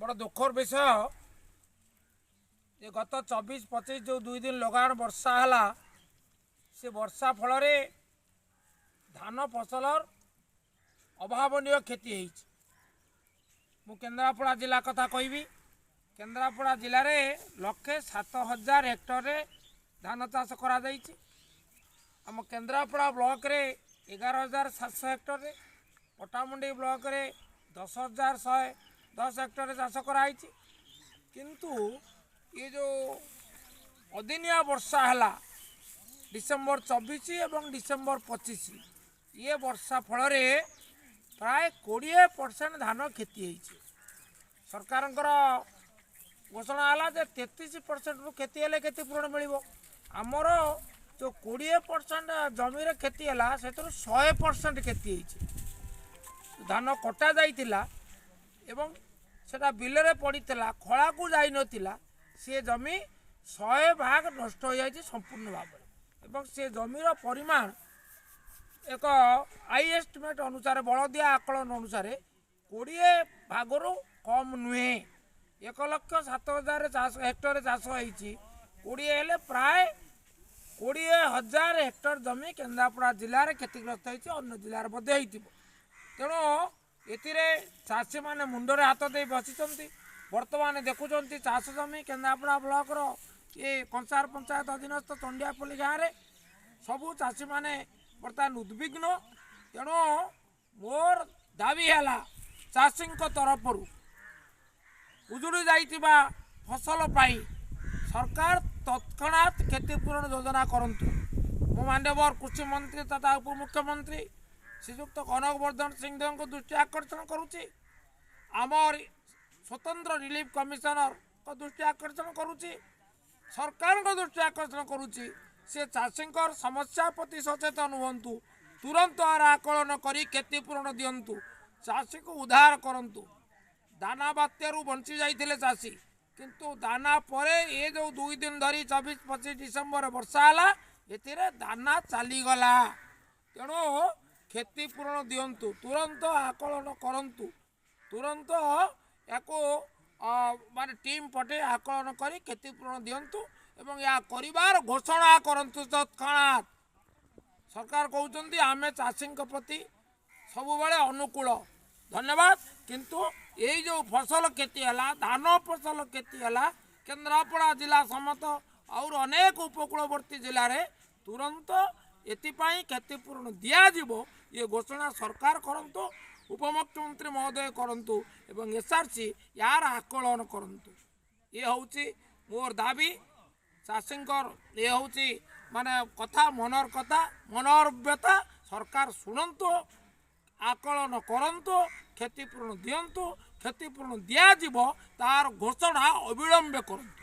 ବଡ଼ ଦୁଃଖର ବିଷୟ ଯେ ଗତ 24 25 ଯେଉଁ 2 ଦିନ ଲଗାଣ ବର୍ଷା ହେଲା, ସେ ବର୍ଷା ଫଳରେ ଧାନ ଫସଲର ଅଭାବନୀୟ କ୍ଷତି ହେଇଛି। ମୁଁ କେନ୍ଦ୍ରାପଡ଼ା ଜିଲ୍ଲା କଥା କହିବି। କେନ୍ଦ୍ରାପଡ଼ା ଜିଲ୍ଲାରେ 1,07,000 ହେକ୍ଟରରେ ଧାନ ଚାଷ କରାଯାଇଛି। ଆମ କେନ୍ଦ୍ରାପଡ଼ା ବ୍ଲକରେ 11,700 ହେକ୍ଟରରେ, ପଟ୍ଟାମୁଣ୍ଡେଇ ବ୍ଲକରେ 10,110 ହେକ୍ଟରରେ ଚାଷ କରାହେଇଛି। କିନ୍ତୁ ଏ ଯେଉଁ ଅଦିନିଆ ବର୍ଷା ହେଲା ଡିସେମ୍ବର 24 ଏବଂ ଡିସେମ୍ବର 25, ଇଏ ବର୍ଷା ଫଳରେ ପ୍ରାୟ 20% ଧାନ କ୍ଷତି ହେଇଛି। ସରକାରଙ୍କର ଘୋଷଣା ହେଲା ଯେ 33%ରୁ କ୍ଷତି ହେଲେ କ୍ଷତିପୂରଣ ମିଳିବ। ଆମର ଯେଉଁ 20% ଜମିରେ କ୍ଷତି ହେଲା, ସେଥିରୁ 100% କ୍ଷତି ହେଇଛି। ଧାନ କଟା ଯାଇଥିଲା ଏବଂ ସେଟା ବିଲରେ ପଡ଼ିଥିଲା, ଖଳାକୁ ଯାଇନଥିଲା, ସେ ଜମି 100 ଭାଗ ନଷ୍ଟ ହୋଇଯାଇଛି ସମ୍ପୂର୍ଣ୍ଣ ଭାବରେ। ଏବଂ ସେ ଜମିର ପରିମାଣ ଏକ I estimate ଅନୁସାରେ, ବଳଦିଆ ଆକଳନ ଅନୁସାରେ 20 ଭାଗରୁ କମ୍ ନୁହେଁ। 1,07,000 ଚାଷ ହେକ୍ଟରରେ ଚାଷ ହେଇଛି। 20 ହେଲେ ପ୍ରାୟ 20,000 ହେକ୍ଟର ଜମି କେନ୍ଦ୍ରାପଡ଼ା ଜିଲ୍ଲାରେ କ୍ଷତିଗ୍ରସ୍ତ ହେଇଛି। ଅନ୍ୟ ଜିଲ୍ଲାରେ ମଧ୍ୟ ହେଇଥିବ। ତେଣୁ ଏଥିରେ ଚାଷୀମାନେ ମୁଣ୍ଡରେ ହାତ ଦେଇ ବସିଛନ୍ତି। ବର୍ତ୍ତମାନ ଦେଖୁଛନ୍ତି ଚାଷ ଜମି କେନ୍ଦ୍ରାପଡ଼ା ବ୍ଲକର ଏ କଂସାର ପଞ୍ଚାୟତ ଅଧୀନସ୍ଥ ଚଣ୍ଡିଆପଲ୍ଲୀ ଗାଁରେ ସବୁ ଚାଷୀମାନେ ବର୍ତ୍ତମାନ ଉଦ୍ବିଗ୍ନ। ତେଣୁ ମୋର ଦାବି ହେଲା, ଚାଷୀଙ୍କ ତରଫରୁ ଉଜୁଡ଼ି ଯାଇଥିବା ଫସଲ ପାଇଁ ସରକାର ତତ୍କ୍ଷଣାତ୍ କ୍ଷତିପୂରଣ ଯୋଜନା କରନ୍ତୁ। ମୁଁ ମାନ୍ୟବର କୃଷିମନ୍ତ୍ରୀ ତଥା ଉପମୁଖ୍ୟମନ୍ତ୍ରୀ ଶ୍ରୀଯୁକ୍ତ କନକ ବର୍ଦ୍ଧନ ସିଂଦେଓଙ୍କ ଦୃଷ୍ଟି ଆକର୍ଷଣ କରୁଛି, ଆମର ସ୍ୱତନ୍ତ୍ର ରିଲିଫ କମିଶନରଙ୍କ ଦୃଷ୍ଟି ଆକର୍ଷଣ କରୁଛି, ସରକାରଙ୍କ ଦୃଷ୍ଟି ଆକର୍ଷଣ କରୁଛି। ସେ ଚାଷୀଙ୍କର ସମସ୍ୟା ପ୍ରତି ସଚେତନ ହୁଅନ୍ତୁ, ତୁରନ୍ତ ଏହାର ଆକଳନ କରି କ୍ଷତିପୂରଣ ଦିଅନ୍ତୁ, ଚାଷୀକୁ ଉଦ୍ଧାର କରନ୍ତୁ। ଦାନା ବାତ୍ୟାରୁ ବଞ୍ଚି ଯାଇଥିଲେ ଚାଷୀ, କିନ୍ତୁ ଦାନା ପରେ ଏ ଯେଉଁ 2 ଦିନ ଧରି 24 25 ଡିସେମ୍ବର ବର୍ଷା ହେଲା, ଏଥିରେ ଦାନା ଚାଲିଗଲା। ତେଣୁ କ୍ଷତିପୂରଣ ଦିଅନ୍ତୁ, ତୁରନ୍ତ ଆକଳନ କରନ୍ତୁ, ତୁରନ୍ତ ୟାକୁ ମାନେ ଟିମ୍ ପଠେଇ ଆକଳନ କରି କ୍ଷତିପୂରଣ ଦିଅନ୍ତୁ ଏବଂ ଏହା କରିବାର ଘୋଷଣା କରନ୍ତୁ ତତ୍କ୍ଷଣାତ୍। ସରକାର କହୁଛନ୍ତି ଆମେ ଚାଷୀଙ୍କ ପ୍ରତି ସବୁବେଳେ ଅନୁକୂଳ, ଧନ୍ୟବାଦ। କିନ୍ତୁ ଏଇ ଯେଉଁ ଫସଲ କ୍ଷତି ହେଲା, ଧାନ ଫସଲ କ୍ଷତି ହେଲା କେନ୍ଦ୍ରାପଡ଼ା ଜିଲ୍ଲା ସମେତ ଆହୁରି ଅନେକ ଉପକୂଳବର୍ତ୍ତୀ ଜିଲ୍ଲାରେ, ତୁରନ୍ତ ଏଥିପାଇଁ କ୍ଷତିପୂରଣ ଦିଆଯିବ, ଇଏ ଘୋଷଣା ସରକାର କରନ୍ତୁ, ଉପମୁଖ୍ୟମନ୍ତ୍ରୀ ମହୋଦୟ କରନ୍ତୁ ଏବଂ ଏସ୍ଆର୍ସି ଏହାର ଆକଳନ କରନ୍ତୁ। ଇଏ ହେଉଛି ମୋର ଦାବି ଚାଷୀଙ୍କର। ଇଏ ହେଉଛି ମାନେ କଥା, ମନର କଥା, ମନର ବ୍ୟଥା। ସରକାର ଶୁଣନ୍ତୁ, ଆକଳନ କରନ୍ତୁ, କ୍ଷତିପୂରଣ ଦିଅନ୍ତୁ। କ୍ଷତିପୂରଣ ଦିଆଯିବ ତାର ଘୋଷଣା ଅବିଳମ୍ବେ କରନ୍ତୁ।